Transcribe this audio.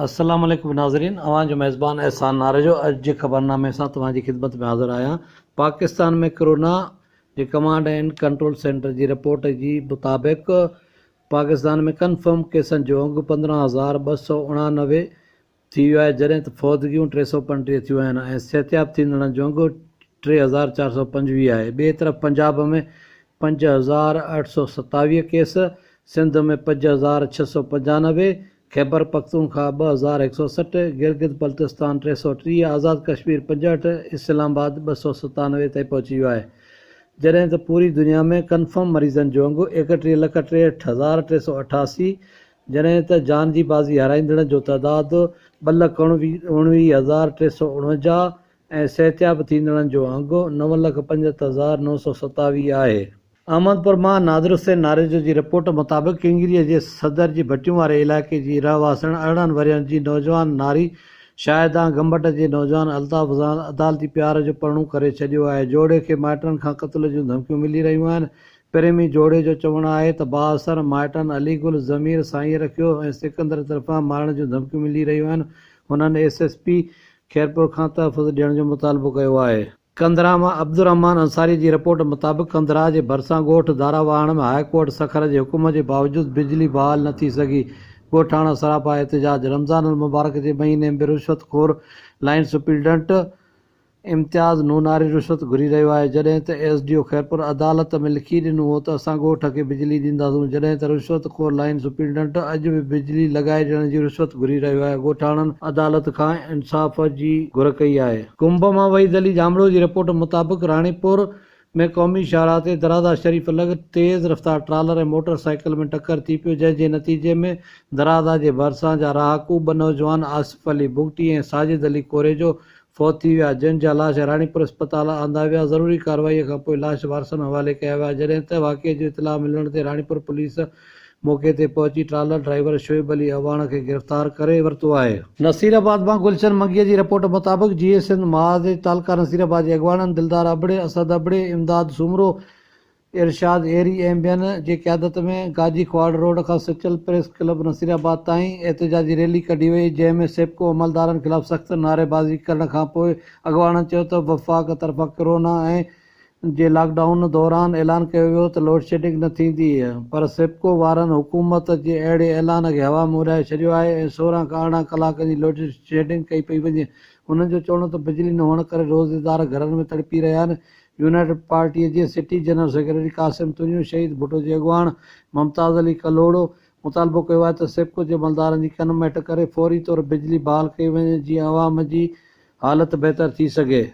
السلام عليڪم ناظرين اوهان جو ميزبان احسان ناريجو اڄ جي خبرنامي سان توهان جي خدمت ۾ حاضر آهيان پاڪستان ۾ ڪرونا جي ڪمانڊ اينڊ ڪنٽرول سينٽر جي رپورٽ جي مطابق پاڪستان ۾ ڪنفرم ڪيسن جو انگ 15299 ٿي ويو آهي جڏهن ته فوتگيون 335 ٿيون آهن ۽ صحتياب ٿيندڙن جو انگ 3425 آهي ٻئي طرف پنجاب ۾ 5827 ڪيس، سنڌ ۾ 5695، خيبرپختونخواهه 2160، گلگت بلتستان 330، آزاد ڪشمير 65، اسلام آباد 297 تائين پهچي ويو آهي جڏهن ته پوري دنيا ۾ ڪنفرم مريضن جو انگ 31 لک 63388 جڏهن ته جان جي بازي هارائيندڙن جو تعداد ٻه لک 39449 ۽ صحتياب ٿيندڙن جو انگ 975927 آهي. احمدپور مان نادر حسين ناريجو جي رپورٽ مطابق ڪنگريء جي صدر جي ڀٽيون واري علائقي جي رهواسڻ 18 ورهين جي نوجوان ناري شاهدان گمبٽ جي نوجوان الطاف سان عدالتي پيار جو پرڻو ڪري ڇڏيو آهي جوڙي کي مائٽن کان قتل جون ڌمڪيون ملي رهيون آهن پريمي جوڙي جو چوڻ آهي ته بااثر مائٽن علي گل، ضمير، سائين رکيو ۽ سڪندر طرفان مارڻ جون ڌمڪيون ملي رهيون آهن، هنن ايس ايس پي خيرپور کان تحفظ ڏيڻ جو مطالبو ڪيو آهي. ڪنڌرا مان عبدالرحمان انصاري جي رپورٽ مطابق ڪنڌرا جي ڀرسان ڳوٺ دارا واهڻ ۾ هاء ڪورٽ سکر جي حڪم جي باوجود بجلي بحال نه ٿي سگهي، ڳوٺاڻا سراپا احتجاج، رمضان المبارڪ جي مهيني ۾ به رشوت خور لائين سپرنٽنڊنٽ امتياز نوناري رشوت گهري رهيو آهي جڏهن ته ايس ڊي او خيرپور عدالت ۾ لکي ڏنو هو ته اسان ڳوٺ کي بجلي ڏينداسون جڏهن ته رشوت خور لائين سپرنٽنڊنٽ اڄ به بجلي لڳائي ڏيڻ جي رشوت گهري رهيو آهي ڳوٺاڻن عدالت کان انصاف جي گهر ڪئي آهي. ڪنب مان وحيد علي ڄامڙو جي رپورٽ مطابق راڻيپور ۾ قومي شاهراهه تي درازا شريف لڳ تيز رفتار ٽرالر ۽ موٽر سائيڪل ۾ ٽڪر ٿي پيو جنهن جي نتيجي ۾ درازا جي ڀرسان جا رهاڪو ٻه نوجوان آصف علي بگٽي ۽ ساجد علي ڪوريجو فوت ٿي ويا جن جا لاش راڻيپور اسپتال آندا ويا ضروري ڪارروائي کانپوء لاش وارثن حوالي ڪيا ويا جڏهن ته واقعي جو اطلاع ملڻ تي راڻيپور پوليس موقعي تي پهچي ٽرالر ڊرائيور شعيب علي اعواڻ کي گرفتار ڪري ورتو آهي. نصير آباد مان گلشن منگيء جي رپورٽ مطابق جيئي سنڌ محاذ جي تعلقه نصير آباد جي اڳواڻن دلدار ابڙي، اسد ابڙي، امداد سومرو، ارشاد ايري ۽ ٻين جي قيادت ۾ گاجي کهاڙ روڊ کان سچل پريس ڪلب نصير آباد تائين احتجاجي ريلي ڪڍي وئي جنهن ۾ سيپڪو عملدارن خلاف سخت نعريبازي ڪرڻ کانپوء اڳواڻن چيو ته وفاق طرفان ڪرونا ۽ جي لاڪ ڊائون دوران اعلان ڪيو ويو ته لوڊشيڊنگ نه ٿيندي پر سيپڪو وارن حڪومت جي اهڙي اعلان کي هوا ۾ اڏائي ڇڏيو آهي ۽ 16 کان 18 ڪلاڪن جي لوڊشيڊنگ ڪئي پئي وڃي هنن جو چوڻ هو ته بجلي نه هئڻ ڪري روزيدار گهرن ۾ تڙپي رهيا آهن يونائيٽڊ پارٽي جي city general secretary Qasim Tunio شهيد ڀٽو جي اڳواڻ ممتاز علي ڪلهوڙو مطالبو ڪيو آهي ته سيپڪو جي عملدارن جي ڪن مهٽ ڪري فوري طور بجلي بحال ڪئي وڃي جيئن عوام جي حالت بهتر ٿي سگهي.